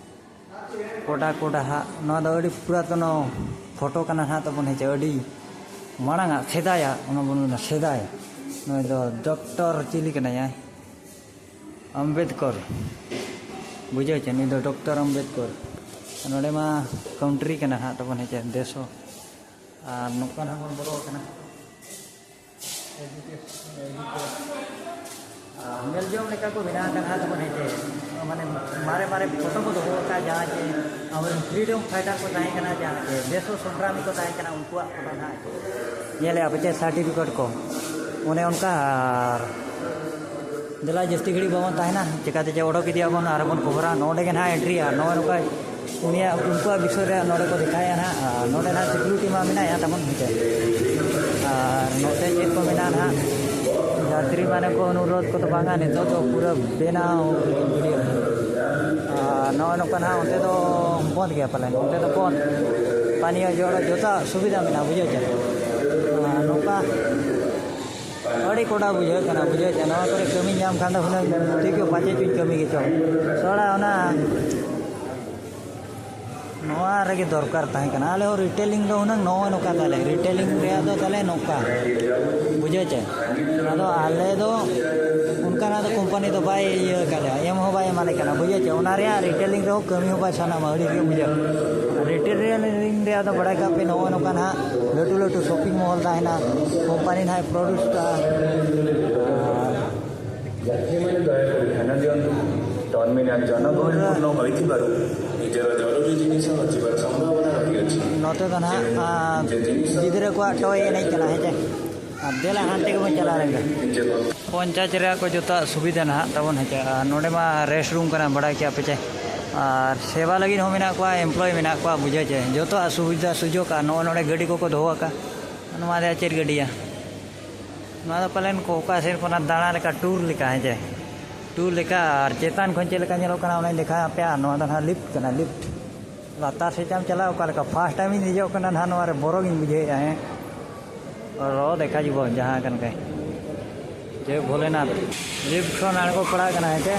ᱠᱚᱰᱟ ᱠᱚᱰᱟ ᱦᱟᱸᱜ᱾ ᱱᱚᱣᱟ ᱫᱚ ᱟᱹᱰᱤ ᱯᱩᱨᱟᱛᱚᱱᱚ ᱯᱷᱳᱴᱳ ᱠᱟᱱᱟ ᱦᱟᱸᱜ ᱛᱟᱵᱚᱱ ᱦᱮᱸ ᱪᱮ, ᱟᱹᱰᱤ ᱢᱟᱲᱟᱝ ᱟᱜ, ᱥᱮᱫᱟᱭᱟᱜ, ᱚᱱᱟ ᱵᱚᱱ ᱢᱮᱱᱟ ᱥᱮᱫᱟᱭ᱾ ᱱᱩᱭ ᱫᱚ ᱰᱚᱠᱴᱚᱨ ᱪᱤᱞᱤ ᱠᱟᱱᱟᱭ? ᱟᱢᱵᱮᱫᱠᱚᱨ᱾ ᱵᱩᱡᱷᱟᱹᱣ ᱪᱮ, ᱱᱩᱭ ᱫᱚ ᱰᱚᱠᱴᱚᱨ ᱟᱢᱵᱮᱫᱠᱚᱨ᱾ ᱱᱚᱰᱮ ᱢᱟ ᱠᱟᱣᱩᱱᱴᱨᱤ ᱠᱟᱱᱟ ᱦᱟᱸᱜ ᱛᱟᱵᱚᱱ ᱦᱮᱸ ᱪᱮ, ᱫᱮᱥᱚ᱾ ᱟᱨ ᱱᱚᱝᱠᱟ ᱦᱟᱸᱜ ᱵᱚᱱ ᱵᱚᱞᱚ ᱟᱠᱟᱱᱟ᱾ ᱟᱨ ᱧᱮᱞ ᱡᱚᱝ ᱞᱮᱠᱟ ᱠᱚ ᱵᱮᱱᱟᱣ ᱟᱠᱟᱱᱟ ᱛᱟᱵᱚᱱ ᱦᱮᱸ ᱪᱮ᱾ ᱢᱟᱱᱮ ᱢᱟᱨᱮ ᱢᱟᱨᱮ ᱯᱷᱳᱴᱳ ᱠᱚ ᱫᱚᱦᱚ ᱟᱠᱟᱫᱼᱟ, ᱡᱟᱦᱟᱸ ᱡᱮ ᱟᱵᱚᱨᱮᱱ ᱯᱷᱨᱤᱰᱚᱢ ᱯᱷᱟᱭᱴᱟᱨ ᱠᱚ ᱛᱟᱦᱮᱸ ᱠᱟᱱᱟ, ᱡᱟᱦᱟᱸ ᱡᱮ ᱫᱮᱥᱚ ᱥᱚᱝᱜᱨᱟᱢᱤ ᱠᱚ ᱛᱟᱦᱮᱸ ᱠᱟᱱᱟ, ᱩᱱᱠᱩᱣᱟᱜ ᱯᱷᱳᱴᱳ ᱱᱟᱦᱟᱜ ᱧᱮᱞᱮᱫᱼᱟ ᱯᱮ ᱪᱮ, ᱥᱟᱨᱴᱤᱯᱷᱤᱠᱮᱴ ᱠᱚ ᱚᱱᱮ ᱚᱱᱠᱟ᱾ ᱟᱨ ᱫᱮᱞᱟ ᱡᱟᱹᱥᱛᱤ ᱜᱷᱟᱹᱲᱤᱡ ᱵᱟᱵᱚᱱ ᱛᱟᱦᱮᱱᱟ, ᱪᱤᱠᱟᱹᱛᱮ ᱪᱮ ᱚᱰᱚᱠ ᱤᱫᱤᱭᱟᱵᱚᱱ ᱟᱨ ᱵᱚᱱ ᱠᱷᱚᱵᱚᱨᱟ᱾ ᱱᱚᱰᱮ ᱜᱮ ᱱᱟᱦᱟᱜ ᱮᱱᱴᱨᱤᱜᱼᱟ, ᱱᱚᱜᱼᱚᱭ ᱱᱚᱝᱠᱟ ᱩᱱᱤᱭᱟᱜ, ᱩᱱᱠᱩᱣᱟᱜ ᱵᱤᱥᱚᱭ ᱨᱮ ᱱᱚᱰᱮ ᱠᱚ ᱫᱮᱠᱷᱟᱭᱟ ᱱᱟᱦᱟᱜ᱾ ᱟᱨ ᱱᱚᱰᱮ ᱱᱟᱦᱟᱜ ᱥᱤᱠᱩᱨᱤᱴᱤ ᱢᱟ ᱢᱮᱱᱟᱭᱟ ᱛᱟᱵᱚᱱ ᱦᱮᱸ ᱪᱮ᱾ ᱟᱨ ᱱᱚᱛᱮ ᱪᱮᱫ ᱠᱚ ᱢᱮᱱᱟᱜᱼᱟ ᱱᱟᱦᱟᱜ, ᱢᱟᱱᱮ ᱠᱚ ᱚᱱᱩᱨᱳᱫᱷ ᱠᱚᱫᱚ ᱵᱟᱝᱟ, ᱱᱤᱛᱚᱜ ᱫᱚ ᱯᱩᱨᱟᱹ ᱵᱮᱱᱟᱣ ᱨᱮᱜᱮ ᱵᱷᱤᱲ᱾ ᱟᱨ ᱱᱚᱜᱼᱚᱭ ᱱᱚᱝᱠᱟ ᱱᱟᱦᱟᱜ ᱚᱱᱛᱮ ᱫᱚ ᱵᱚᱸᱫᱽ ᱜᱮᱭᱟ ᱯᱟᱞᱮᱱ, ᱚᱱᱛᱮ ᱫᱚ ᱵᱚᱸᱫᱽ᱾ ᱯᱟᱱᱤᱭᱚ ᱡᱚᱲ ᱡᱚᱛᱚᱣᱟᱜ ᱥᱩᱵᱤᱫᱷᱟ ᱢᱮᱱᱟᱜᱼᱟ, ᱵᱩᱡᱷᱟᱹᱣ ᱪᱮ᱾ ᱟᱨ ᱱᱚᱝᱠᱟ ᱟᱹᱰᱤ ᱠᱚᱰᱟ ᱵᱩᱡᱷᱟᱹᱜ ᱠᱟᱱᱟ, ᱵᱩᱡᱷᱟᱹᱣ ᱪᱮ᱾ ᱱᱚᱣᱟ ᱠᱚᱨᱮ ᱠᱟᱹᱢᱤ ᱧᱟᱢ ᱠᱷᱟᱱ ᱫᱚ ᱦᱩᱱᱟᱹᱝ ᱴᱷᱤᱠ ᱜᱮ, ᱯᱟᱪᱮ ᱪᱚᱧ ᱠᱟᱹᱢᱤ ᱜᱮᱪᱚ᱾ ᱛᱷᱚᱲᱟ ᱚᱱᱟ ᱱᱚᱣᱟ ᱨᱮᱜᱮ ᱫᱚᱨᱠᱟᱨ ᱛᱟᱦᱮᱸ ᱠᱟᱱᱟ᱾ ᱟᱞᱮ ᱦᱚᱸ retailing ᱫᱚ ᱦᱩᱱᱟᱹᱝ ᱱᱚᱜᱼᱚ ᱱᱚᱝᱠᱟ ᱛᱟᱞᱮ, retailing ᱨᱮᱭᱟᱜ ᱫᱚ ᱛᱟᱞᱮ ᱱᱚᱝᱠᱟ, ᱵᱩᱡᱷᱟᱹᱣ ᱪᱮ᱾ ᱟᱫᱚ ᱟᱞᱮ ᱫᱚ ᱚᱱᱠᱟᱱᱟᱜ ᱫᱚ ᱠᱳᱢᱯᱟᱱᱤ ᱫᱚ ᱵᱟᱭ ᱤᱭᱟᱹ ᱟᱠᱟᱫ ᱞᱮᱭᱟ, ᱮᱢ ᱦᱚᱸ ᱵᱟᱭ ᱮᱢᱟᱞᱮ ᱠᱟᱱᱟ, ᱵᱩᱡᱷᱟᱹᱣ ᱪᱮ᱾ ᱚᱱᱟ ᱨᱮᱭᱟᱜ retailing ᱨᱮᱦᱚᱸ ᱠᱟᱹᱢᱤ ᱦᱚᱸ ᱵᱟᱭ ᱥᱟᱱᱟᱢᱟ, ᱟᱹᱲᱤᱥ ᱜᱮ ᱵᱩᱡᱷᱟᱹᱜᱼᱟ᱾ Retailing ᱨᱮᱭᱟᱜ ᱫᱚ ᱵᱟᱲᱟᱭ ᱠᱟᱜ ᱯᱮ, ᱱᱚᱜᱼᱚ ᱱᱚᱝᱠᱟ ᱱᱟᱦᱟᱜ ᱞᱟᱹᱴᱩ ᱞᱟᱹᱴᱩ shopping mall ᱛᱟᱦᱮᱱᱟ, ᱠᱳᱢᱯᱟᱱᱤ ᱱᱟᱦᱟᱜ produce ᱠᱟᱜᱼᱟ᱾ ᱟᱨ ଯାତ୍ରୀମାନେ ଦୟାକରି ଧ୍ୟାନ ଦିଅନ୍ତୁ, ଟର୍ମିନାଲ ଜନଗହଳିପୂର୍ଣ୍ଣ ହୋଇଥିବାରୁ ନିଜର ଜରୁରୀ ଜିନିଷ ହଜିବାର ସମ୍ଭାବନା ରହିଅଛି। ᱱᱚᱛᱮ ᱫᱚ ᱱᱟᱦᱟᱜ, ᱟᱨ ᱜᱤᱫᱽᱨᱟᱹ ᱠᱚᱣᱟᱜ ᱴᱚᱭ ᱮᱱᱮᱡ ᱠᱟᱱᱟ, ᱦᱮᱸ ᱪᱮ? ᱟᱨ ᱫᱮᱞᱟ ᱦᱟᱱᱛᱮ ᱜᱮᱵᱚᱱ ᱪᱟᱞᱟᱣ ᱞᱮᱱ ᱜᱮ᱾ ᱯᱚᱧᱪᱟᱭᱮᱛ ᱨᱮᱭᱟᱜ ᱠᱚ ᱡᱚᱛᱚᱣᱟᱜ ᱥᱩᱵᱤᱫᱷᱟ ᱱᱟᱦᱟᱜ ᱛᱟᱵᱚᱱ, ᱦᱮᱸ ᱪᱮ? ᱟᱨ ᱱᱚᱰᱮ ᱢᱟ rest room ᱠᱟᱱᱟ, ᱵᱟᱲᱟᱭ ᱠᱮᱜᱼᱟ ᱯᱮ ᱪᱮ? ᱟᱨ ᱥᱮᱵᱟ ᱞᱟᱹᱜᱤᱫ ᱦᱚᱸ ᱢᱮᱱᱟᱜ ᱠᱚᱣᱟ, employee ᱢᱮᱱᱟᱜ ᱠᱚᱣᱟ, ᱵᱩᱡᱷᱟᱹᱣ ᱪᱮ? ᱡᱚᱛᱚᱣᱟᱜ ᱥᱩᱵᱤᱫᱷᱟ ᱥᱩᱡᱳᱜᱽ, ᱟᱨ ᱱᱚᱜᱼᱚᱭ ᱱᱚᱰᱮ ᱜᱟᱹᱰᱤ ᱠᱚᱠᱚ ᱫᱚᱦᱚ ᱟᱠᱟᱫ᱾ ᱱᱚᱣᱟ ᱫᱚ ᱪᱮᱫ ᱜᱟᱹᱰᱤᱭᱟ? ᱱᱚᱣᱟ ᱫᱚ ᱯᱟᱞᱮᱱ ᱠᱚ ᱚᱠᱟ ᱥᱮᱫ ᱠᱷᱚᱱᱟᱜ ᱫᱟᱬᱟ ᱞᱮᱠᱟ, tour ᱞᱮᱠᱟ, ᱦᱮᱸ ᱪᱮ? Tour ᱞᱮᱠᱟ᱾ ᱟᱨ ᱪᱮᱛᱟᱱ ᱠᱷᱚᱱ ᱪᱮᱫ ᱞᱮᱠᱟ ᱧᱮᱞᱚᱜ ᱠᱟᱱᱟ, ᱚᱱᱟᱧ ᱫᱮᱠᱷᱟᱣ ᱟᱯᱮᱭᱟ᱾ ᱱᱚᱣᱟ ᱫᱚ ᱱᱟᱦᱟᱜ lift ᱠᱟᱱᱟ, lift᱾ ᱞᱟᱛᱟᱨ ᱥᱮᱫ ᱪᱟᱢ ᱪᱟᱞᱟᱜᱼᱟ ᱚᱠᱟ ᱞᱮᱠᱟ? First time ᱤᱧ ᱫᱮᱡᱚᱜ ᱠᱟᱱᱟ ᱱᱟᱦᱟᱜ, ᱱᱚᱣᱟ ᱨᱮ ᱵᱚᱨᱚ ᱜᱤᱧ ᱵᱩᱡᱷᱟᱹᱣᱮᱫᱼᱟ, ᱦᱮᱸ᱾ ᱨᱚ ᱫᱮᱠᱷᱟ ᱡᱤᱵᱚ ᱡᱟᱦᱟᱸ ᱠᱟᱱ ᱠᱟᱭ᱾ ᱡᱮ ᱵᱷᱳᱞᱮᱱᱟᱛᱷ᱾ Lift ᱠᱷᱚᱱ ᱟᱬᱜᱚ ᱯᱟᱲᱟᱜ ᱠᱟᱱᱟ, ᱦᱮᱸ ᱪᱮ?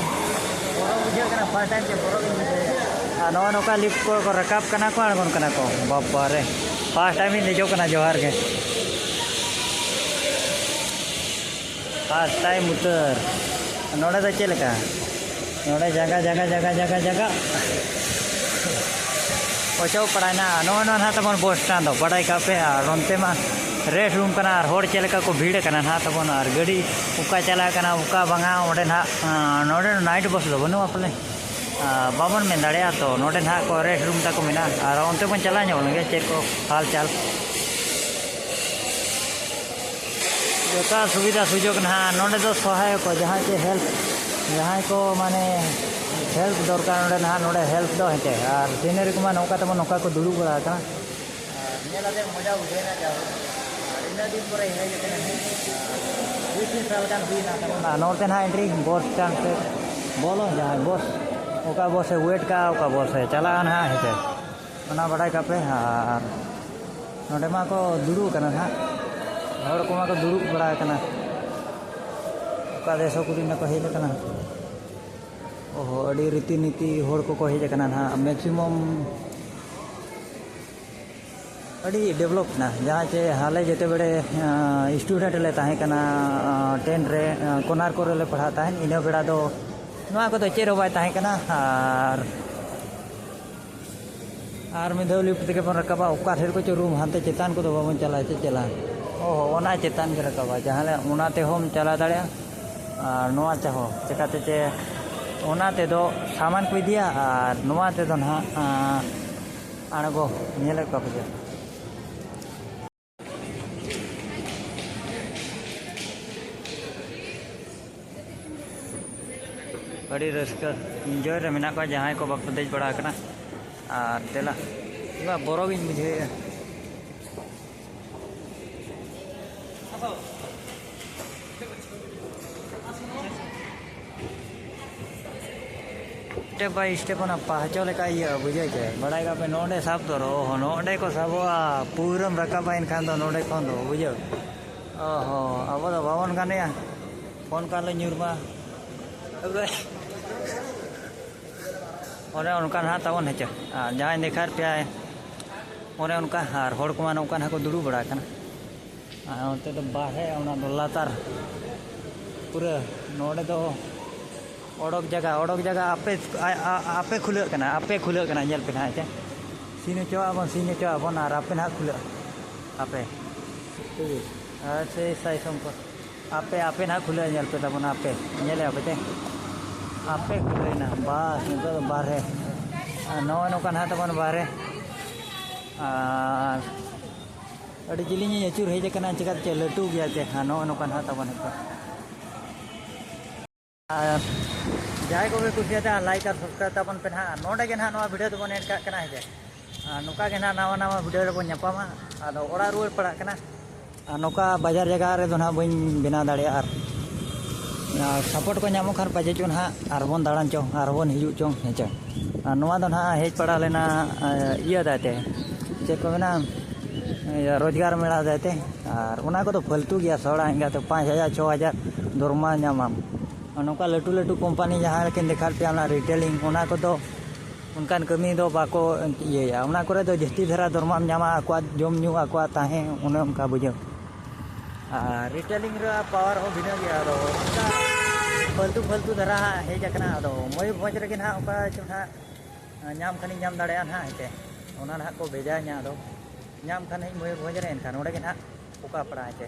ᱵᱚᱨᱚ ᱵᱩᱡᱷᱟᱹᱜ ᱠᱟᱱᱟ, first time ᱪᱮ ᱵᱚᱨᱚ ᱜᱤᱧ ᱵᱩᱡᱷᱟᱹᱣᱮᱫᱼᱟ᱾ ᱟᱨ ᱱᱚᱜᱼᱚᱭ ᱱᱚᱝᱠᱟ lift ᱠᱚ ᱠᱚ ᱨᱟᱠᱟᱵ ᱠᱟᱱᱟ ᱠᱚ, ᱟᱬᱜᱚᱱ ᱠᱟᱱᱟ ᱠᱚ᱾ ᱵᱟᱵᱟ ᱨᱮ, first time ᱤᱧ ᱫᱮᱡᱚᱜ ᱠᱟᱱᱟ, ᱡᱚᱦᱟᱨ ᱜᱮ᱾ First time ᱩᱛᱟᱹᱨ᱾ ᱱᱚᱰᱮ ᱫᱚ ᱪᱮᱫ ᱞᱮᱠᱟ? ᱱᱚᱰᱮ ᱡᱟᱸᱜᱟ, ᱡᱟᱸᱜᱟ, ᱡᱟᱸᱜᱟ, ᱡᱟᱸᱜᱟ, ᱡᱟᱸᱜᱟ᱾ ᱚᱪᱚᱜ ᱯᱟᱲᱟᱭᱱᱟ᱾ ᱱᱚᱜᱼᱚᱭ ᱱᱚᱣᱟ ᱱᱟᱦᱟᱜ ᱛᱟᱵᱚᱱ bus stand ᱫᱚ, ᱵᱟᱰᱟᱭ ᱠᱟᱜ ᱯᱮ᱾ ᱟᱨ ᱚᱱᱛᱮ ᱢᱟ rest room ᱠᱟᱱᱟ, ᱟᱨ ᱦᱚᱲ ᱪᱮᱫ ᱞᱮᱠᱟ ᱠᱚ ᱵᱷᱤᱲ ᱟᱠᱟᱱᱟ ᱱᱟᱦᱟᱜ ᱛᱟᱵᱚᱱ᱾ ᱟᱨ ᱜᱟᱹᱰᱤ ᱚᱠᱟ ᱪᱟᱞᱟᱜ ᱠᱟᱱᱟ, ᱚᱠᱟ ᱵᱟᱝᱟ, ᱚᱸᱰᱮ ᱱᱟᱦᱟᱜ, ᱟᱸ, ᱱᱚᱰᱮ night bus ᱫᱚ ᱵᱟᱹᱱᱩᱜᱼᱟ ᱯᱟᱞᱮ᱾ ᱟᱸ, ᱵᱟᱵᱚᱱ ᱢᱮᱱ ᱫᱟᱲᱮᱭᱟᱜᱼᱟ᱾ ᱛᱚ ᱱᱚᱰᱮ ᱱᱟᱦᱟᱜ ᱠᱚ rest room ᱛᱟᱠᱚ ᱢᱮᱱᱟᱜᱼᱟ, ᱟᱨ ᱚᱱᱛᱮ ᱵᱚᱱ ᱪᱟᱞᱟᱣ ᱧᱚᱜ ᱞᱮᱱ ᱜᱮ, ᱪᱮᱫ ᱠᱚ ᱦᱟᱞ ᱪᱟᱞ᱾ ᱡᱚᱛᱚ ᱥᱩᱵᱤᱫᱷᱟ ᱥᱩᱡᱳᱜᱽ ᱱᱟᱦᱟᱜ ᱱᱚᱰᱮ ᱫᱚ ᱥᱚᱦᱟᱭᱚᱠ ᱠᱚ, ᱡᱟᱦᱟᱸᱭ ᱪᱮ help, ᱡᱟᱦᱟᱸᱭ ᱠᱚ ᱢᱟᱱᱮ help ᱫᱚᱨᱠᱟᱨ, ᱱᱚᱰᱮ ᱱᱟᱦᱟᱜ ᱱᱚᱰᱮ help ᱫᱚ ᱦᱮᱸᱪᱮ᱾ ᱟᱨ scenery ᱠᱚᱢᱟ ᱱᱚᱝᱠᱟ ᱛᱮᱢᱟ ᱱᱚᱝᱠᱟ ᱠᱚ ᱫᱩᱲᱩᱵ ᱵᱟᱲᱟ ᱟᱠᱟᱱᱟ᱾ ᱟᱨ ᱧᱮᱞ ᱟᱛᱮ ᱢᱚᱡᱟ ᱵᱩᱡᱷᱟᱹᱣ ᱮᱱᱟ, ᱡᱟ ᱦᱳᱠ, ᱟᱹᱰᱤ ᱛᱤᱱᱟᱹᱜ ᱫᱤᱱ ᱯᱚᱨᱮ ᱦᱮᱡ ᱟᱠᱟᱱᱟ ᱦᱮᱸ? ᱫᱩ ᱛᱤᱱ ᱥᱟᱞ ᱜᱟᱱ ᱦᱩᱭᱱᱟ ᱛᱟᱵᱚᱱᱟ᱾ ᱱᱚᱛᱮ ᱱᱟᱦᱟᱜ ᱮᱱᱴᱨᱤ ᱵᱚᱥ ᱥᱴᱮᱱᱰ ᱥᱮ ᱵᱚᱞᱚ ᱡᱟᱦᱟᱸᱭ ᱵᱚᱥ, ᱚᱠᱟ ᱵᱚᱥ ᱮ ᱣᱮᱴ ᱠᱟᱜᱼᱟ, ᱚᱠᱟ ᱵᱚᱥ ᱮ ᱪᱟᱞᱟᱜᱼᱟ ᱱᱟᱦᱟᱜ, ᱦᱮᱸ ᱥᱮ? ᱚᱱᱟ ᱵᱟᱰᱟᱭ ᱠᱟᱜ ᱯᱮ᱾ ᱟᱨ ᱱᱚᱰᱮ ᱢᱟ ᱠᱚ ᱫᱩᱲᱩᱵ ᱟᱠᱟᱱᱟ ᱱᱟᱦᱟᱜ, ᱦᱚᱲ ᱠᱚᱢᱟ ᱠᱚ ᱫᱩᱲᱩᱵ ᱵᱟᱲᱟ ᱟᱠᱟᱱᱟ᱾ ᱚᱠᱟ ᱫᱮᱥ ᱠᱚᱨᱮᱱ ᱠᱚ ᱦᱮᱡ ᱟᱠᱟᱱᱟ᱾ ᱚᱦᱚ, ᱟᱹᱰᱤ ᱨᱤᱛᱤ ᱱᱤᱛᱤ ᱦᱚᱲ ᱠᱚᱠᱚ ᱦᱮᱡ ᱟᱠᱟᱱᱟ ᱱᱟᱦᱟᱜ, ᱢᱮᱠᱥᱤᱢᱟᱢ ᱟᱹᱰᱤ ᱰᱮᱵᱷᱞᱚᱯ ᱮᱱᱟ᱾ ᱡᱟᱦᱟᱸ ᱪᱮ ᱦᱟᱞᱮ ᱡᱮᱛᱮ ᱵᱮᱲᱮ, ᱟᱸ, ᱥᱴᱩᱰᱮᱱᱴ ᱞᱮ ᱛᱟᱦᱮᱸ ᱠᱟᱱᱟ, ᱟᱸ, ᱴᱮᱱ ᱨᱮ, ᱟᱸ, ᱠᱚᱱᱟᱨᱠᱚ ᱨᱮᱞᱮ ᱯᱟᱲᱦᱟᱜ ᱛᱟᱦᱮᱸᱫ, ᱤᱱᱟᱹ ᱵᱮᱲᱟ ᱫᱚ ᱱᱚᱣᱟ ᱠᱚᱫᱚ ᱪᱮᱫ ᱦᱚᱸ ᱵᱟᱭ ᱛᱟᱦᱮᱸ ᱠᱟᱱᱟ᱾ ᱟᱨ ᱟᱨ ᱢᱤᱫ ᱫᱷᱟᱣ ᱞᱤᱯᱷᱴ ᱛᱮᱜᱮ ᱵᱚᱱ ᱨᱟᱠᱟᱵᱟ, ᱚᱠᱟ ᱴᱷᱮᱱ ᱠᱚᱪᱚ ᱨᱩᱢ, ᱦᱟᱱᱛᱮ ᱪᱮᱛᱟᱱ ᱠᱚᱫᱚ ᱵᱟᱵᱚᱱ ᱪᱟᱞᱟᱜᱼᱟ, ᱪᱮᱫ ᱪᱟᱞᱟᱜᱼᱟ? ᱚ ᱦᱚᱸ, ᱚᱱᱟ ᱪᱮᱛᱟᱱ ᱜᱮ ᱨᱟᱠᱟᱵᱟ, ᱡᱟᱦᱟᱸ ᱞᱮ ᱚᱱᱟ ᱛᱮᱦᱚᱸᱢ ᱪᱟᱞᱟᱣ ᱫᱟᱲᱮᱭᱟᱜᱼᱟ᱾ ᱟᱨ ᱱᱚᱣᱟ ᱛᱮᱦᱚᱸ ᱪᱮᱠᱟᱛᱮ ᱪᱮ ᱚᱱᱟ ᱛᱮᱫᱚ ᱥᱟᱢᱟᱱ ᱠᱚ ᱤᱫᱤᱭᱟ, ᱟᱨ ᱱᱚᱣᱟ ᱛᱮᱫᱚ ᱱᱟᱦᱟᱜ, ᱟᱸ, ᱟᱬᱜᱚ, ᱧᱮᱞᱮᱫ ᱠᱚᱣᱟ ᱯᱮ ᱪᱮ᱾ ᱟᱹᱰᱤ ᱨᱟᱹᱥᱠᱟᱹ, ᱤᱱᱡᱚᱭ ᱨᱮ ᱢᱮᱱᱟᱜ ᱠᱚᱣᱟ ᱡᱟᱦᱟᱸᱭ ᱠᱚ ᱵᱟᱠᱚ ᱫᱮᱡ ᱵᱟᱲᱟ ᱟᱠᱟᱱᱟ᱾ ᱟᱨ ᱫᱮᱞᱟ, ᱤᱧ ᱢᱟ ᱵᱚᱨᱚ ᱜᱤᱧ ᱵᱩᱡᱷᱟᱹᱣᱮᱫᱼᱟ᱾ ᱥᱴᱮᱯ ᱵᱟᱭ ᱥᱴᱮᱯ ᱚᱱᱟ ᱯᱟᱦᱪᱚ ᱞᱮᱠᱟ ᱤᱭᱟᱹ, ᱵᱩᱡᱷᱟᱹᱣ ᱪᱮ? ᱵᱟᱲᱟᱭ ᱠᱟᱜ ᱯᱮ, ᱱᱚᱰᱮ ᱥᱟᱵ ᱫᱚ ᱨᱚ-, ᱱᱚᱰᱮ ᱠᱚ ᱥᱟᱵᱚᱜᱼᱟ, ᱯᱩᱨᱟᱹᱢ ᱨᱟᱠᱟᱵᱟ ᱮᱱᱠᱷᱟᱱ ᱫᱚ ᱱᱚᱰᱮ ᱠᱷᱚᱱ ᱫᱚ, ᱵᱩᱡᱷᱟᱹᱣ? ᱚ ᱦᱚᱸ, ᱟᱵᱚ ᱫᱚ ᱵᱟᱵᱚᱱ ᱜᱟᱱᱮᱜᱼᱟ, ᱯᱷᱳᱱ ᱠᱟᱜ ᱞᱮ ᱧᱩᱨ ᱢᱟ᱾ ᱚᱱᱮ ᱚᱱᱠᱟ ᱱᱟᱦᱟᱜ ᱛᱟᱵᱚᱱ ᱦᱮᱸᱪᱮ᱾ ᱟᱨ ᱡᱟᱦᱟᱸᱭ ᱫᱮᱠᱷᱟᱨ ᱯᱮᱭᱟᱭ, ᱚᱱᱮ ᱚᱱᱠᱟ, ᱟᱨ ᱦᱚᱲ ᱠᱚᱢᱟ ᱱᱚᱝᱠᱟ ᱱᱟᱦᱟᱜ ᱠᱚ ᱫᱩᱲᱩᱵ ᱵᱟᱲᱟ ᱟᱠᱟᱱᱟ᱾ ᱟᱨ ᱚᱱᱛᱮ ᱫᱚ ᱵᱟᱦᱨᱮ, ᱚᱱᱟ ᱫᱚ ᱞᱟᱛᱟᱨ ᱯᱩᱨᱟᱹ᱾ ᱱᱚᱰᱮ ᱫᱚ ᱚᱰᱚᱠ ᱡᱟᱭᱜᱟ, ᱚᱰᱚᱠ ᱡᱟᱭᱜᱟ ᱟᱯᱮ, ᱟ-, ᱟ-, ᱟᱯᱮ ᱠᱷᱩᱞᱟᱹᱜ ᱠᱟᱱᱟ, ᱟᱯᱮ ᱠᱷᱩᱞᱟᱹᱜ ᱠᱟᱱᱟ, ᱧᱮᱞ ᱯᱮ ᱱᱟᱦᱟᱜ ᱦᱮᱸᱪᱮ᱾ ᱥᱤᱧ ᱦᱚᱪᱚᱣᱟᱜ ᱵᱚᱱ, ᱥᱤᱧ ᱦᱚᱪᱚᱣᱟᱜ ᱵᱚᱱ, ᱟᱨ ᱟᱯᱮ ᱱᱟᱦᱟᱜ ᱠᱷᱩᱞᱟᱹᱜᱼᱟ, ᱟᱯᱮ᱾ ᱴᱷᱤᱠ ᱜᱮᱭᱟ᱾ ᱟᱨ ᱥᱮ ᱥᱟᱭ ᱥᱚᱝᱠᱚᱨ᱾ ᱟᱯᱮ, ᱟᱯᱮ ᱱᱟᱦᱟᱜ ᱠᱷᱩᱞᱟᱹᱣ ᱧᱮᱞ ᱯᱮ ᱛᱟᱵᱚᱱ, ᱟᱯᱮ᱾ ᱧᱮᱞᱮᱫ ᱟᱯᱮ ᱪᱮ? ᱟᱯᱮ ᱠᱷᱩᱞᱟᱹᱣ ᱮᱱᱟ᱾ ᱵᱟᱥ, ᱱᱤᱛᱚᱜ ᱫᱚ ᱵᱟᱨᱦᱮ᱾ ᱟᱨ ᱱᱚᱜᱼᱚᱭ ᱱᱚᱝᱠᱟ ᱱᱟᱦᱟᱜ ᱛᱟᱵᱚᱱ ᱵᱟᱨᱦᱮ᱾ ᱟᱨ ᱟᱹᱰᱤ ᱡᱤᱞᱤᱧ ᱤᱧ ᱟᱹᱪᱩᱨ ᱦᱮᱡ ᱟᱠᱟᱱᱟ, ᱪᱤᱠᱟᱹᱛᱮ ᱪᱮ ᱞᱟᱹᱴᱩ ᱜᱮᱭᱟ ᱪᱮ? ᱦᱮᱸ, ᱱᱚᱜᱼᱚᱭ ᱱᱚᱝᱠᱟ ᱱᱟᱦᱟᱜ ᱛᱟᱵᱚᱱ ᱱᱤᱛᱚᱜ᱾ ᱟᱨ ᱡᱟᱦᱟᱸᱭ ᱠᱚᱜᱮ ᱠᱩᱥᱤᱭᱟᱫᱟ, ᱞᱟᱭᱤᱠ ᱟᱨ ᱥᱟᱵᱥᱠᱨᱟᱭᱤᱵᱽ ᱛᱟᱵᱚᱱ ᱯᱮ ᱱᱟᱦᱟᱜ᱾ ᱟᱨ ᱱᱚᱰᱮ ᱜᱮ ᱱᱟᱦᱟᱜ ᱱᱚᱣᱟ ᱵᱷᱤᱰᱤᱭᱳ ᱫᱚᱵᱚᱱ ᱮᱱᱰ ᱠᱟᱜ ᱠᱟᱱᱟ, ᱦᱮᱸ ᱥᱮ? ᱟᱨ ᱱᱚᱝᱠᱟ ᱜᱮ ᱱᱟᱦᱟᱜ ᱱᱟᱣᱟ ᱱᱟᱣᱟ ᱵᱷᱤᱰᱤᱭᱳ ᱨᱮᱵᱚᱱ ᱧᱟᱯᱟᱢᱟ᱾ ᱟᱫᱚ ᱚᱲᱟᱜ ᱨᱩᱣᱟᱹᱲ ᱯᱟᱲᱟᱜ ᱠᱟᱱᱟ᱾ ᱟᱨ ᱱᱚᱝᱠᱟ ᱵᱟᱡᱟᱨ ᱡᱟᱭᱜᱟ ᱨᱮᱫᱚ ᱱᱟᱦᱟᱜ ᱵᱟᱹᱧ ᱵᱮᱱᱟᱣ ᱫᱟᱲᱮᱭᱟᱜᱼᱟ᱾ ᱟᱨ ᱥᱟᱯᱳᱨᱴ ᱠᱚ ᱧᱟᱢᱚᱜ ᱠᱷᱟᱱ ᱯᱟᱪᱮ ᱪᱚ ᱱᱟᱦᱟᱜ ᱟᱨᱵᱚᱱ ᱫᱟᱬᱟᱱ ᱪᱚᱝ, ᱟᱨᱵᱚᱱ ᱦᱤᱡᱩᱜ ᱪᱚᱝ, ᱦᱮᱸ ᱪᱮ᱾ ᱟᱨ ᱱᱚᱣᱟ ᱫᱚ ᱱᱟᱦᱟᱜ ᱦᱮᱡ ᱯᱟᱲᱟᱣ ᱞᱮᱱᱟ ᱤᱭᱟᱹ ᱫᱟᱭᱛᱮ, ᱪᱮᱫ ᱠᱚ ᱢᱮᱱᱟ, ᱤᱭᱟᱹ ᱨᱳᱡᱽᱜᱟᱨ ᱢᱮᱲᱟ ᱫᱟᱭᱛᱮ᱾ ᱟᱨ ᱚᱱᱟ ᱠᱚᱫᱚ ᱯᱷᱟᱹᱞᱛᱩ ᱜᱮᱭᱟ, ᱥᱚᱲᱟ ᱮᱸᱜᱟᱛᱮ ᱯᱟᱸᱪ ᱦᱟᱡᱟᱨ ᱪᱷᱚ ᱦᱟᱡᱟᱨ ᱫᱚᱨᱢᱟ ᱧᱟᱢᱟᱢ᱾ ᱟᱨ ᱱᱚᱝᱠᱟ ᱞᱟᱹᱴᱩ ᱞᱟᱹᱴᱩ ᱠᱳᱢᱯᱟᱱᱤ ᱡᱟᱦᱟᱸ ᱨᱮᱠᱤᱱ ᱫᱮᱠᱷᱟᱣᱮᱫ ᱯᱮᱭᱟ, ᱚᱱᱟ ᱨᱤᱴᱮᱞᱤᱝ, ᱚᱱᱟ ᱠᱚᱫᱚ ᱚᱱᱠᱟᱱ ᱠᱟᱹᱢᱤ ᱫᱚ ᱵᱟᱠᱚ ᱤᱭᱟᱹᱭᱟ᱾ ᱚᱱᱟ ᱠᱚᱨᱮ ᱫᱚ ᱡᱟᱹᱥᱛᱤ ᱫᱷᱟᱨᱟ ᱫᱚᱨᱢᱟᱢ ᱧᱟᱢᱟ, ᱟᱠᱚᱣᱟᱜ ᱡᱚᱢ ᱧᱩ, ᱟᱠᱚᱣᱟᱜ ᱛᱟᱦᱮᱸ, ᱚᱱᱮ ᱚᱱᱠᱟ ᱵᱩᱡᱷᱟᱹᱣ᱾ ᱟᱨ ᱨᱤᱴᱮᱞᱤᱝ ᱨᱮ ᱯᱟᱣᱟᱨ ᱦᱚᱸ ᱵᱷᱤᱱᱟᱹ ᱜᱮᱭᱟ᱾ ᱟᱫᱚ ᱚᱱᱠᱟ ᱯᱷᱟᱹᱞᱛᱩ ᱯᱷᱟᱹᱞᱛᱩ ᱫᱷᱟᱨᱟ ᱦᱟᱸᱜ ᱦᱮᱡ ᱟᱠᱟᱱᱟ᱾ ᱟᱫᱚ ᱢᱚᱭᱩᱨᱵᱷᱚᱸᱡᱽ ᱨᱮᱜᱮ ᱱᱟᱦᱟᱜ ᱚᱱᱠᱟ ᱪᱚ ᱱᱟᱦᱟᱜ ᱧᱟᱢ ᱠᱷᱟᱱᱤᱧ ᱧᱟᱢ ᱫᱟᱲᱮᱭᱟᱜᱼᱟ ᱱᱟᱦᱟᱜ, ᱦᱮᱸᱪᱮ᱾ ᱚᱱᱟ ᱱᱟᱦᱟᱜ ᱠᱚ ᱵᱷᱮᱡᱟᱧᱟ᱾ ᱟᱫᱚ ᱧᱟᱢ ᱠᱷᱟᱱ ᱦᱟᱸᱜ ᱢᱚᱭᱩᱨᱵᱷᱚᱸᱡᱽ ᱨᱮ, ᱮᱱᱠᱷᱟᱱ ᱚᱸᱰᱮ ᱜᱮ ᱱᱟᱦᱟᱜ ᱚᱠᱟ ᱯᱟᱲᱟ, ᱦᱮᱸᱪᱮ᱾